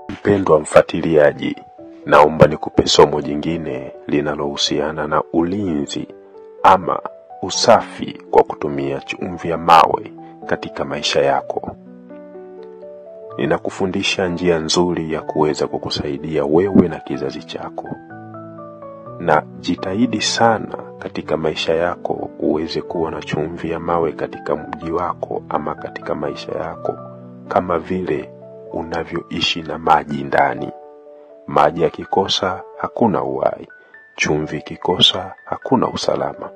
Mpendwa mfuatiliaji, naomba nikupe somo jingine linalohusiana na ulinzi ama usafi kwa kutumia chumvi ya mawe katika maisha yako. Ninakufundisha njia nzuri ya kuweza kukusaidia wewe na kizazi chako. Na jitahidi sana katika maisha yako uweze kuwa na chumvi ya mawe katika mji wako ama katika maisha yako, kama vile unavyoishi na maji ndani. Maji yakikosa hakuna uhai, chumvi ikikosa hakuna usalama.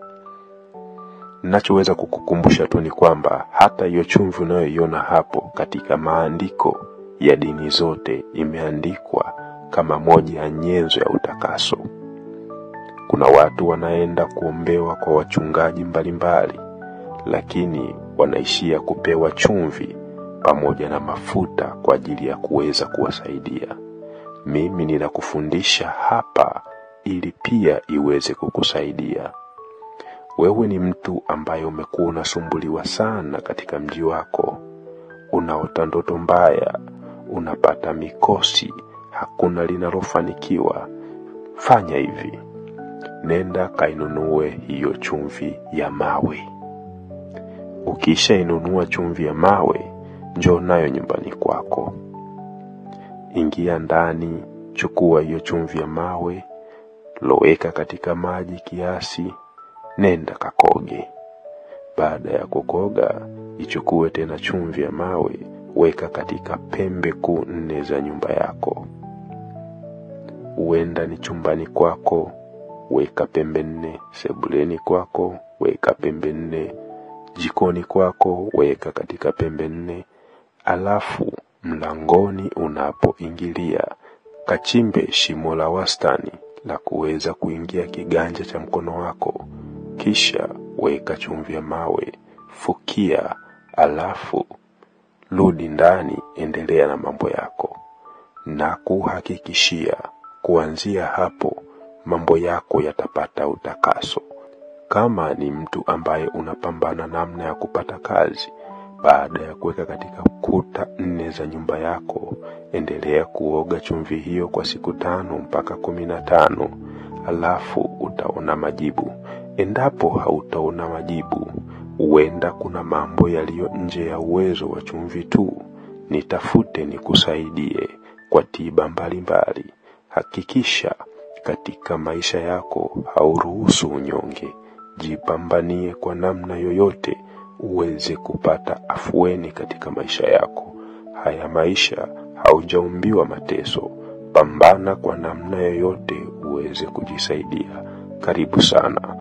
Ninachoweza kukukumbusha tu ni kwamba hata hiyo chumvi unayoiona hapo katika maandiko ya dini zote imeandikwa kama moja ya nyenzo ya utakaso. Kuna watu wanaenda kuombewa kwa wachungaji mbalimbali, lakini wanaishia kupewa chumvi pamoja na mafuta kwa ajili ya kuweza kuwasaidia. Mimi ninakufundisha hapa ili pia iweze kukusaidia. Wewe ni mtu ambaye umekuwa unasumbuliwa sana katika mji wako, unaota ndoto mbaya, unapata mikosi, hakuna linalofanikiwa. Fanya hivi, nenda kainunue hiyo chumvi ya mawe. Ukisha inunua chumvi ya mawe, njoo nayo nyumbani kwako. Ingia ndani, chukua hiyo chumvi ya mawe, loweka katika maji kiasi, nenda kakoge. Baada ya kukoga, ichukue tena chumvi ya mawe, weka katika pembe kuu 4 za nyumba yako. Huenda ni chumbani kwako, weka pembe 4, sebuleni kwako, weka pembe 4, jikoni kwako, weka katika pembe 4, alafu mlangoni unapoingilia, kachimbe shimo la wastani la kuweza kuingia kiganja cha mkono wako, kisha weka chumvi ya mawe, fukia, alafu rudi ndani, endelea na mambo yako. Na kuhakikishia kuanzia hapo mambo yako yatapata utakaso. Kama ni mtu ambaye unapambana namna ya kupata kazi, baada ya kuweka katika kuta 4 za nyumba yako, endelea kuoga chumvi hiyo kwa siku 5 mpaka 15, alafu utaona majibu. Endapo hautaona majibu, huenda kuna mambo yaliyo nje ya uwezo wa chumvi tu. Nitafute nikusaidie kwa tiba mbalimbali. Hakikisha katika maisha yako hauruhusu unyonge. Jipambanie kwa namna yoyote uweze kupata afueni katika maisha yako. Haya maisha haujaumbiwa mateso. Pambana kwa namna yoyote uweze kujisaidia. Karibu sana.